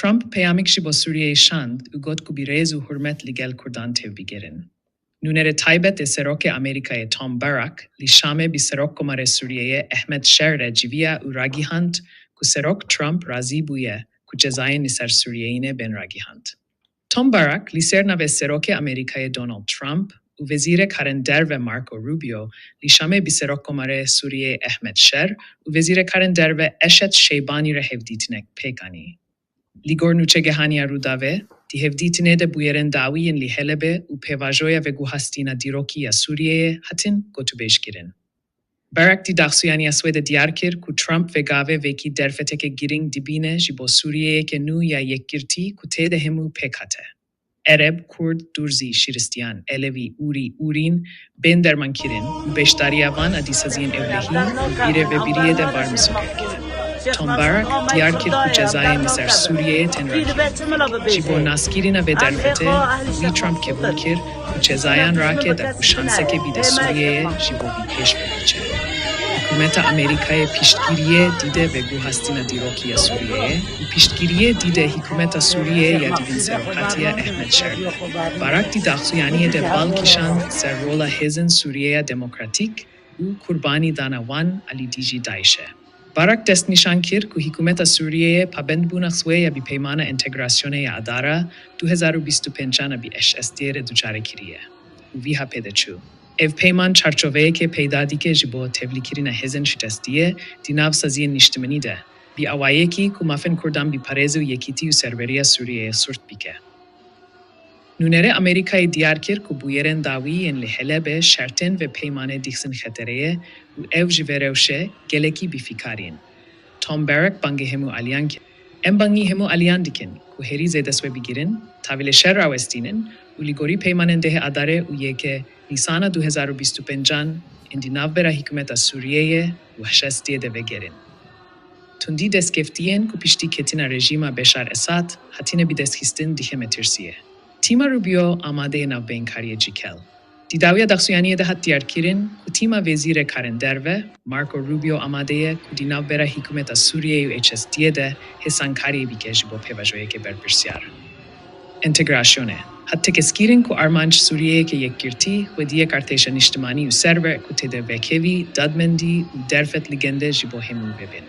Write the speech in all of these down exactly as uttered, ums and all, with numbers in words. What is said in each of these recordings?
Trump peyamik ji bo Sûriyeyê şand û got ku bi rêz û hurmet li gel Kurdan tevbigerin. Nûnerê taybet ê Serokê Amerîkayê Tom Barrack li Şamê bi Serokkomarê Sûriyeyê Ehmed Şer re civiya û ragihand ku Serok Trump razî bûye ku cezayên li ser Sûriyeyî nebên ragihand. Tom Barrack li ser navê Serokê Amerîkayê Donald Trump û Wezîrê Karên Derve Marco Rubio li Şamê bi Serokkomarê Sûriyeyê Ehmed Şer û Wezîrê Karên Derve Eşet Şeybanî re hevdîtinek pêk anî. Li gor nûçegihaniya Rûdawê, di hevdîtinê de bûyerên dawî yên li Helebê û pêvajoya veguhastina dîrokî ya Sûriyeyê hatin gotûbêjkirin. Barrack di daxuyaniya xwe de diyar kir ku Trump vê gavê wekî derfeteke girîng dibîne ji bo Sûriyeyeke nû ya yekgirtî ku tê de hemû pêk hate. Ereb, Kurd, Durzî, Şiristiyan, Elewî, Ûrî, Ûrîn, bên dermankirin û beşdariya van a di saziyên ewlehî û birêvebiriyê de war misoger kirin. Tom Barrack diyar kir ku cezayên li ser Sûriyeyê tên rakirîn. Ji bo naskirina vê derfetê, wî Trump qebûl kir ku cezayan rake da ku şanseke bide Sûriyeyê ji bo bi pêş ve biçe. Hikûmeta Amerîkayê piştgiriyê dide veguhastina dîrokî ya Sûriyeyê û piştgiriyê dide hikûmeta Sûriyeyê ya di bin serokatiya Ehmed Şer de. Barrack di daxuyaniyê de bal kişand ser rola hêzên Sûriyeya Demokratîk û qurbanî dana wan a li dijî DAIŞê. Barrack destnîşan kir ku hikûmeta Sûriyeyê pabendbûna xwe ya bi peymana entegrasyonê ya Adara du hezar û bîst û pêncan a bi HSD'ê re duçare kiriye û wiha pê de çû: Ev peyman çarçoveyeke peyda dike ji bo tevlîkirina hêzên şidestiyê di nav saziyên niştimanî de, bi awayekî ku mafên Kurdan bi parêz û yekîtî û serweriya Sûriyeyê surt bike. Nûnerê Amerîkayê diyar kir ku bûyerên dawî yên li Helebê şertên vê peymanê dixistin xetereyê û ew ji vê rewşê gelekî bîfîkar in. Tom Barrack bangê hemû aliyan kir: Em bangî hemû aliyan dikin ku herî zêde xwe bigirin, tevî li şer rawestînin û li gorî peymanên dehê Adarê û yekê Nîsana du hezar û bîst û pêncan ên di navbera hikûmeta Sûriyeyê û HSD'ê de vegerin. Tundî destkeftiyên ku piştî ketina rejîma Beşar Esad hatine bidestxistin dixe metirsiyê. Tîma Rubio amade ye navbeyinkariyê cikel. Di dawiya daxuyaniyê de hat diyarkirin ku tîma Wezîrê Karên Derve, Marco Rubio, amade ye ku di navbera hikûmeta Sûriyeyê û HSD'ê de hêsankariyê bike ji bo pêvajoyeke berpirsyar. Entegrasyonê. Hat tekez kirin ku armanc Sûriyeyeke yekgirtî, xwediyek artêşa niştimanî û server ku tê de vekevî, dadmendî û derfet ligende ji bo hemû bibin.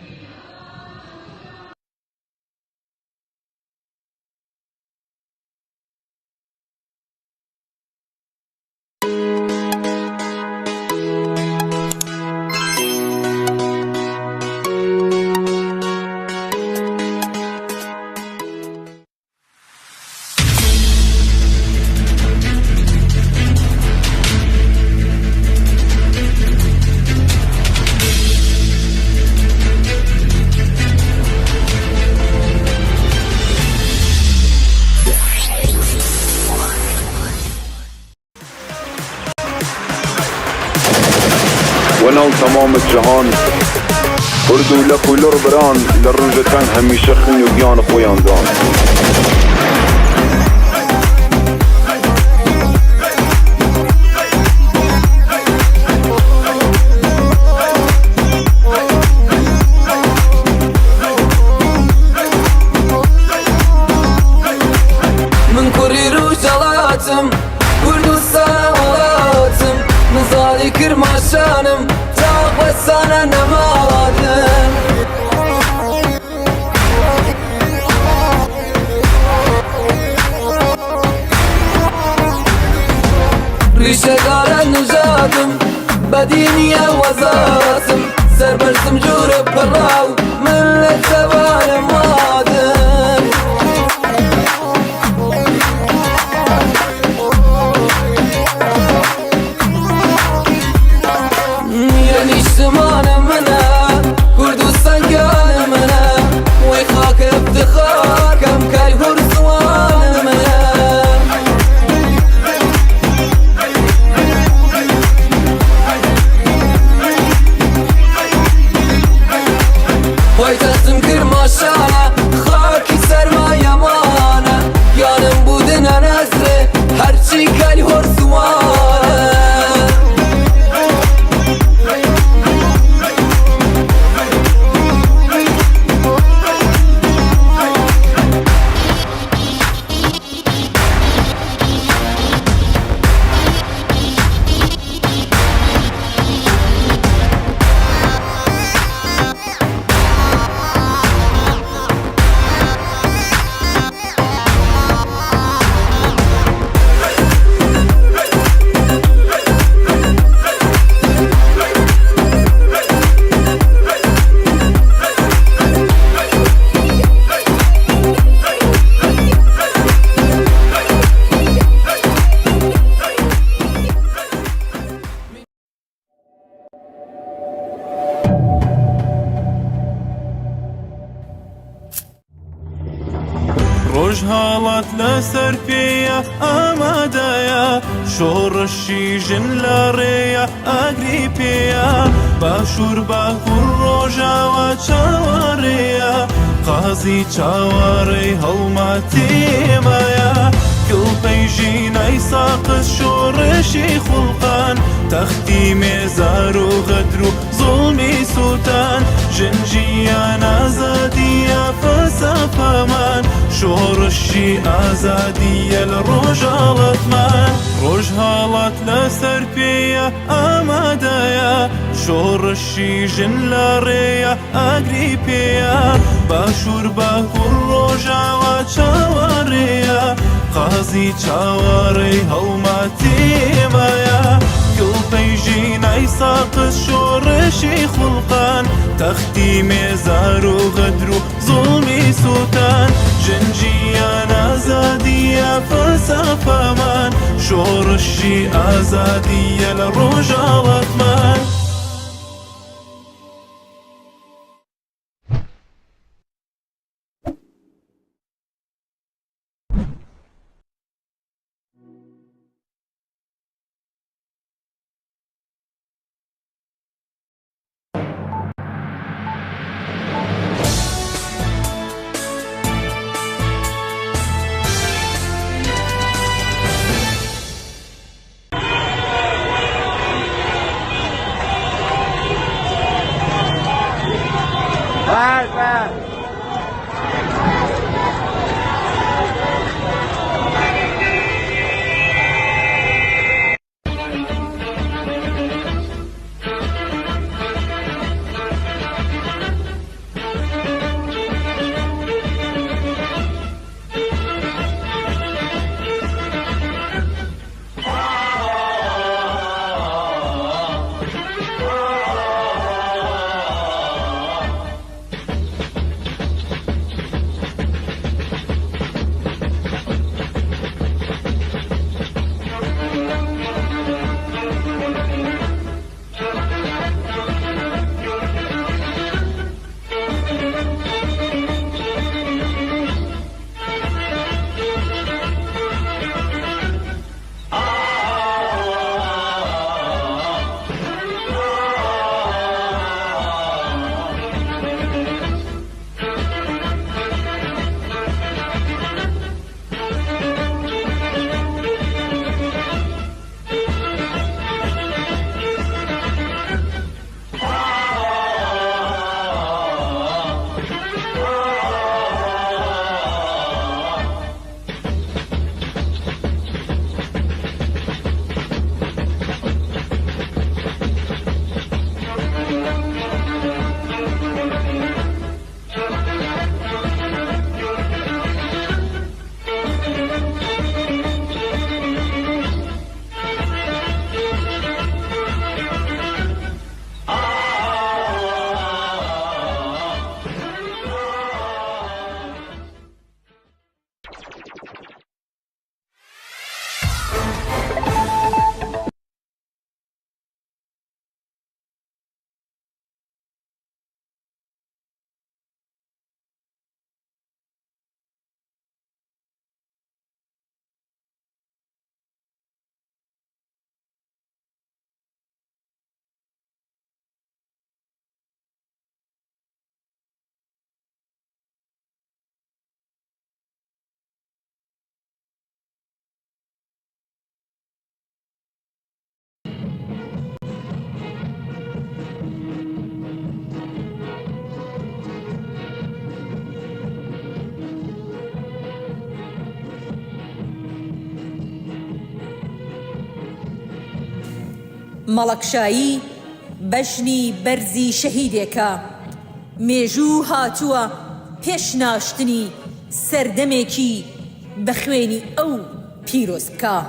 Wenaw temam cihan, Kurd û lek û lir biran, li rûjê teng hemîşe xwîn û giyan xwe yan dan. Min kurî Rojhelat im, Kurdistan welat im, min zarî Kirmaşan im, çaxwe sane nemadim. Rîşedare nijad im, bedîniye wezat im, serberz im jûre piraw, millet sevarim wadim. Nîre nîştimanê min e, Kurdistan gelê min e, wê xak eftixar kem, key hûr ziwanê min e. Rojhalat li ser pê ye, amade ye. Şoreşî jin li rê ye, agrî pê ye. Başûr, bakur, rojawa çawarê ye. Qazî çawarê helwetê me ye. Kilpey jî ney saqis şoreşî xulqan. Textî mêzar û xedr û zulmî sûtan, jin, jiyan, azadiya felsefe man, şoreşî azadiya li Rojhalat man. Rojhalat li ser pê ye, amade ye. Şoreşî jin li rê ye, agrî pê ye. Başûr, bakur, rojawa çawarê ye. Qazî çawarê helwetê me ye. Kilpey jî ney saqis şoreşî xulqan. Textî mêzar û xedr û zulmî sûtan. Jin, jiyan, azadiya felsefe man. Şoreşî azadiya li Rojhalat man. مەڵەکشایی بەژنی بەرزی شەهیدێکە. مێژوو هاتووە پێش ناشتنی سەردەمێکی بە خوێنی ئەو پیرۆز بکا.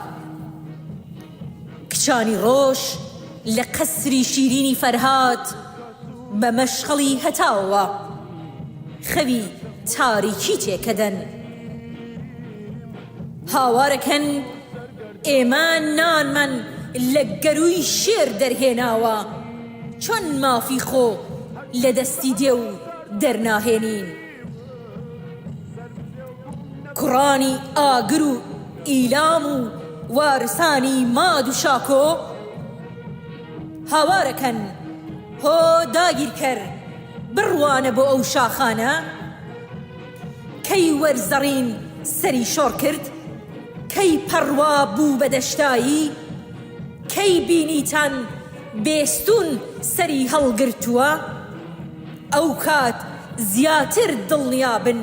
کچانی ڕۆژ لە قەسری شیرینی فەرهاد بە مەشخەڵی هەتاوە خەوی تاریکی تێکەدەن. هاوارەکەن ئێمە نانمان لە گەرووی شێر دەرهێناوە، چۆن مافی خۆ لە دەستی دێو دەرناهێنین؟ Kuranî Agir û Îlam û warisanî Mad û Şako, hawar ekin, ho dagîrker, birwane bo ew şaxane. Key werzerîn serî şor kirt, key perwa bû be deştayî, key bînîtan bêstûn serî helgirtûe, ew kat ziyatir dilniya bin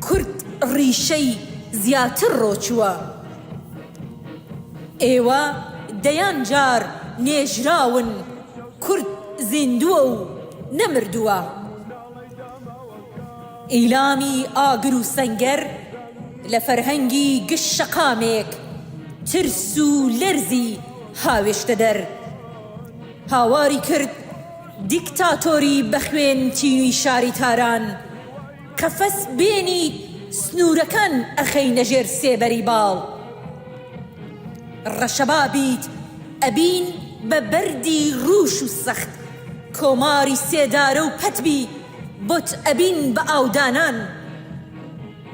Kurd rîşey ziyatir roçûe. Êwe deyan car nêjrawin Kurd zîndûe û nemirdûe. Îlamî Agir û Senger le ferhengî giş şeqamêk tirs û lerzî hawêşte der. Hawarî kirt dîktatorî bexwên tînûî şarîtaran, qefes bênî snûrekan exeyne jêr sêberî bal. Reşeba bît ebîn be berdî rûş û sext, komarî sêdare û pet bî, bot ebîn be awdanan.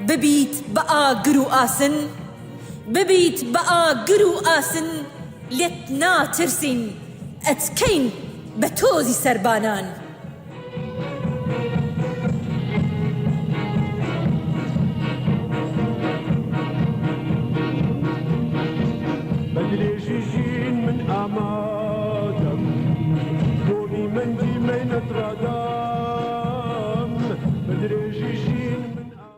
Bibît be agir û asin, bibît be agir û asin, lêt natirsîn, etkeyn be tozî serbanan. Bedrêjî jîn min amatem, bo bîmendî meynet radam. Bedrêjî jîn min am-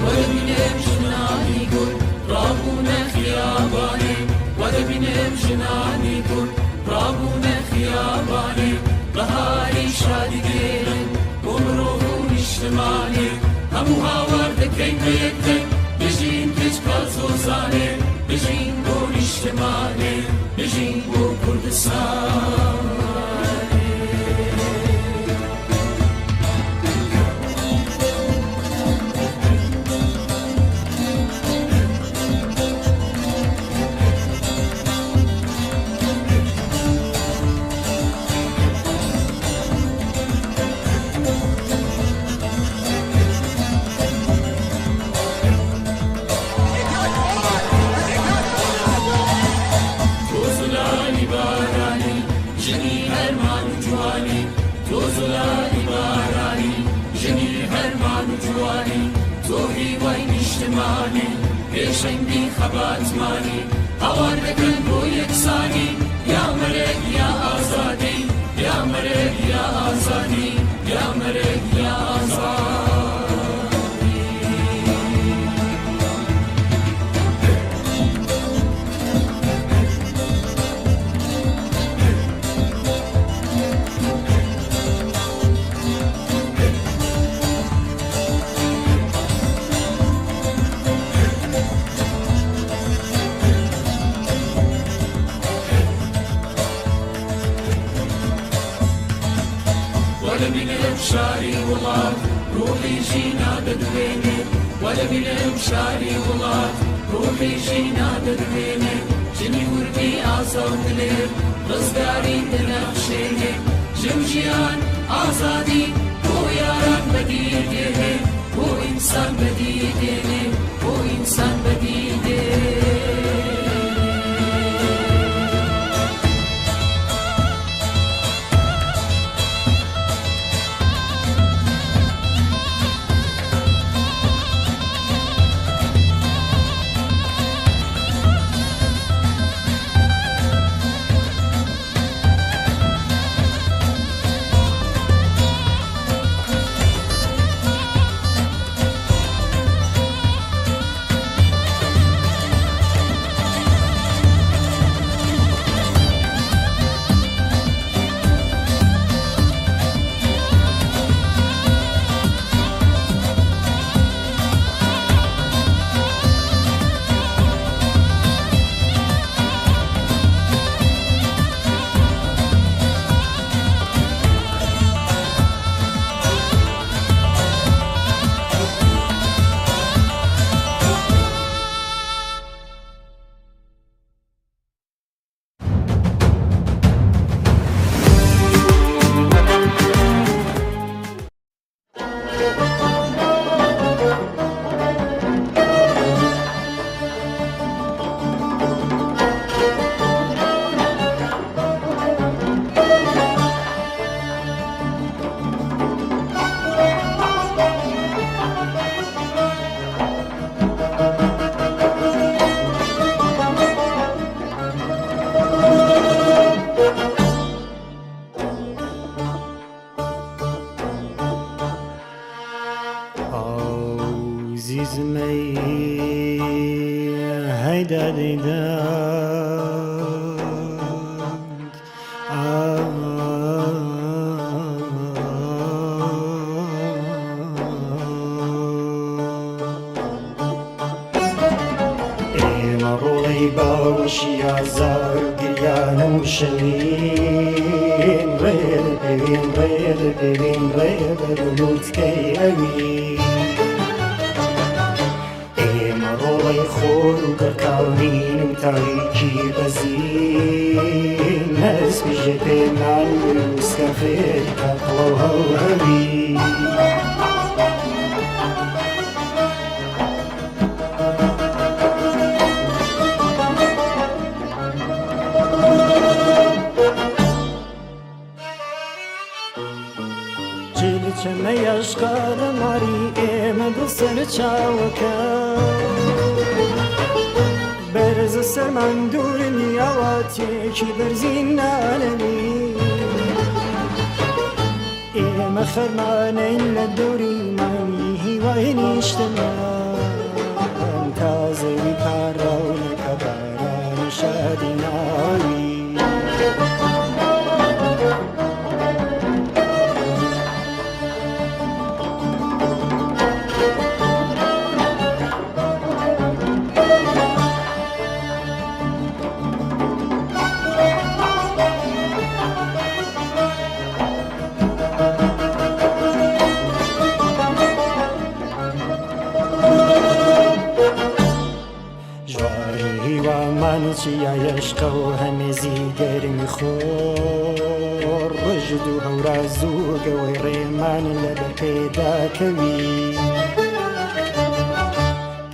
Were bînim jinanî gul, rabûne xiyabanê. Were bînim jinanî gul, rabûne xiyabanê. Biharî şadî gêrin, bo mirov û nîştimanê. Hemû hawar dikeyn be yek deng, bijîn keçika Zozanê, bijîn bo nîştimanê, bijîn bo Kurdistanê. To zilanî baranî, jinî herman û ciwanî. To zilanî baranî, jinî herman û ciwanî. To hîwayî nîştimanî, pêşengî xebatmanî. Hawar dikin bo yeksanî, ya merg ya azadî, ya merg ya azadî, ya merg ya azadî. Were bînim şarî welat, ruhî jîna de diwêne. Were bînim şarî welat, ruhî jîna de diwêne. Jinî wirdî aza û dilê, rizgarî dinexşêne. Jin jiyan Azadî bo yaran bedîl dê, bo însan bedîl dê, bo însan bedîl dê. Azîz mey heyda dîdan. Êma rolê baweşiya zar û giryan û şewîn, rê dipêvîn, rê dipêvîn, rê berûlûtkey ewî. Êma rolê xor û qirkavîn û tarîkî bezîn, ez pîşê pê man û skefêr ka qlo hew hewî. Çil çemeya ji qeremarî ê me bi ser çawa ket. Berz ser man dûr nîya watiyekî berzîn nalemî. Ê me xermanên li dorî man yî hîwayê nîştiman. Em tazewî para û neka baran û şadî nayî. Ji warî hîwa man çiya yeşqa û hemê zî germî xwe. Rij dû hewra zû gewê rê man li ber pê dakewî.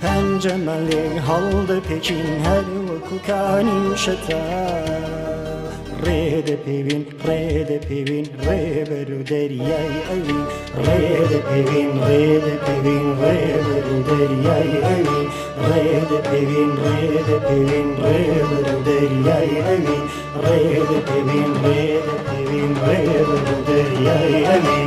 Pence melê hildipêkîn her wekû kanî û şeta. Rê dipêvîn, rê dipêvîn, rê ber û deryayê ewî. Rê dipêvîn, rê dipêvîn, rê ber û deryayê ewî. Rê dipêvîn, rê dipêvîn, rê ber û deryayê ewî. Rê dipêvîn, rê dipêvîn, rê ber û deryayê ewî.